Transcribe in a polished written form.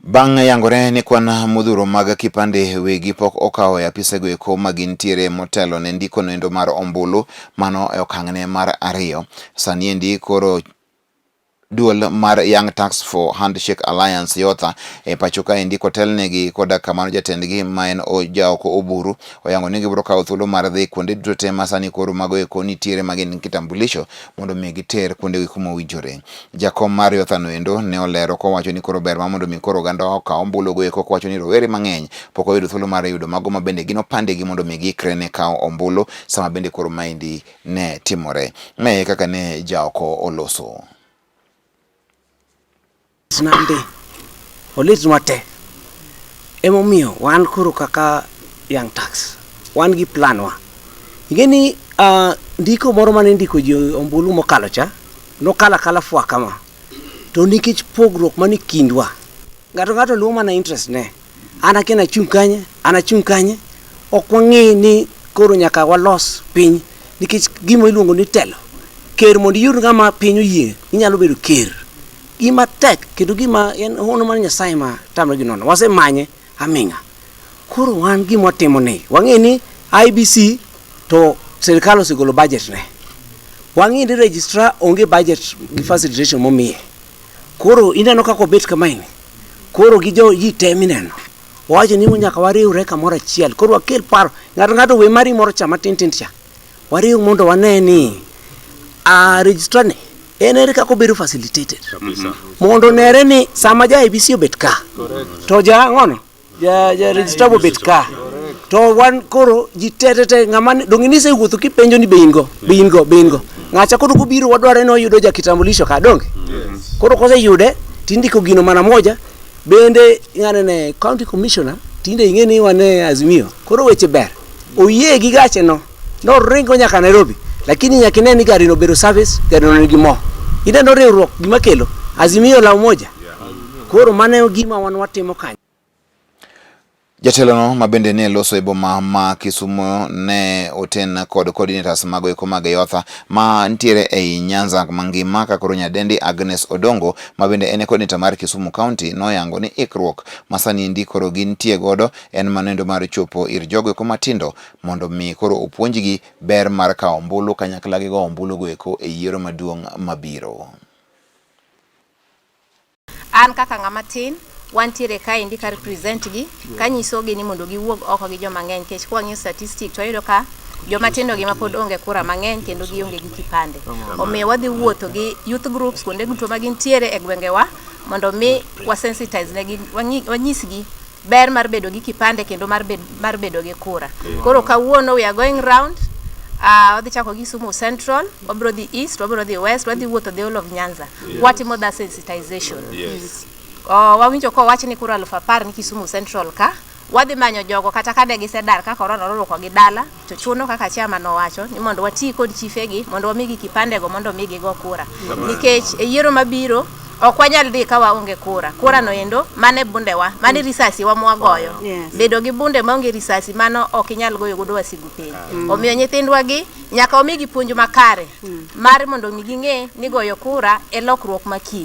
Bang' yangore ni kwan modhuro mag kipande wegi pok okawo e apisego eko magintiere motelo ne ndiko noendo mar ombulu mano e okang'ne mar ariyo. Sani endi koro duol mar Young Turks for Handshake Alliance YOTHA e pacho kaendi kotelnegi koda kamano jatendgi ma en Jaoko Oburu oyango ni gibiro kawo thuolo mar dhi kuonde duto te ma sani koro mago eko nitiere ma gin kitambulisho mondo mi giter kuonde go kuma owinjore. Jakom mar YOTHA noendo ne olero kowacho ni koro ber ma mondo mi koro oganda okaw ombulu go eko kowacho ni rowere mang'eny pok oyudo thuolo mar yudo mago ma bende gin opandegi mondo mi giikre ne kawo ombulu sama bende koro maendi ne timore. Mae kaka ne Jaoko oloso. Nande olitnwa te emomiyo wan koro kaka Young Turks wan gi plan wa ing'e ni uh, ndiko moro mane indiko ji ombulu mokalo cha nokalo akala fwa kama to nikech pogruok mane kindwa ng'ato ng'ato luwo mana interest ne an akia nachung' kanye an achung' kanye ok wang'e ni koro nyaka walos piny nikech gima iluongo ni telo ker mondo iyud ng'ama piny oyie inyalo bedo ker gima tek kendo gima en hono mar Nyasaye ma tamre gi nono wasemanye aming'a koro wan gima watimo ni wang'e ni IBC to sirikal osegolo budget ne wang'e ni registrar onge budget gi facilitation momiye koro ineno kaka obet kamaeni koro gi jo ji te mineno wawacho ni nyaka wariwre kamoro achiel koro wakel paro ng'ato ng'ato we mari moro cha matin tin cha wariw mondo wane ni a registrar ni en ere kaka obedo facilitated mondo onere ni sama ja IBC obet ka to ja ang'ono ja, ja registrar obet ka to wan koro ji te te te ng'ama donge nisewuotho kipenjo ni be in go be in go be in go ng'acha koro kobiro wadware ni oyudo ja kitambulisho ka donge koro koseyude tindiko gino mana moja bende ng'ane ne county commissioner tinde ing'e ni wan e Azimio koro weche ber oyie gi gache no noringo nyaka Nairobi lakini nyaka ine ni gari no bedo service gari no nigi mo ineno riwruok gima kelo Azimio la umoja koro mano e gima wan watimo kanyo. Jatelono ma bende ne loso e boma ma Kisumu ne oten kod coordinators mago eko mag Yotha ma nitiere ei Nyanza mangima ka koro nyadendi Agnes Odongo ma bende en e coordinator mar Kisumu County noyango ni ikruok ma sani endi koro gintie godo en manendo mar chopo ir jogo eko matindo mondo mi koro opuonjgi ber mar kawo ombulu kanyakla gi go ombulu go eko e yiero maduong' mabiro. An kaka ng'ama tin wantiere kaendi ka represent gi kanyisogi ni mondo giwuog oko gi joma ng'eny nikech kwang'iyo statistic to wayudo ka joma tindo gi ma pod onge kura mang'eny kendo gionge gi kipande. Omiyo wadhi wuotho gi youth groups kuonde duto ma gintiere e gwengewa mondo mi wa sensitize negi wanyisgi ber mar bedo gi kipande kendo mar, bed, mar bedo gi kura. Koro kawuono we are going round wadhi chako gi Kisumu Central, wabiro dhi East, wabiro dhi West, wadhi wuotho the whole of Nyanza. Watimo that sensitization. Oh, wawinjo kowach ni kura 10,000 ni Kisumu Central ka wadhi manyo jogo kata ka ne gisedar ka korona orwakogi dala to chuno kaka chairman nowacho ni mondo wati kod chifegi mondo wamigi kipandego mondo mi gigo kura nikech e yiero mabiro ok wanyal dhi ka waonge kura kura no endo mane bundewa mane risasi wa mwagoyo bedo gi bunde maonge risasi mano ok inyal goyo godo wasigu piny omiyo nyithindwa gi nyaka wamigi puonj makare mar mondo mi ging'e ni goyo kura e lokruok ma kiny.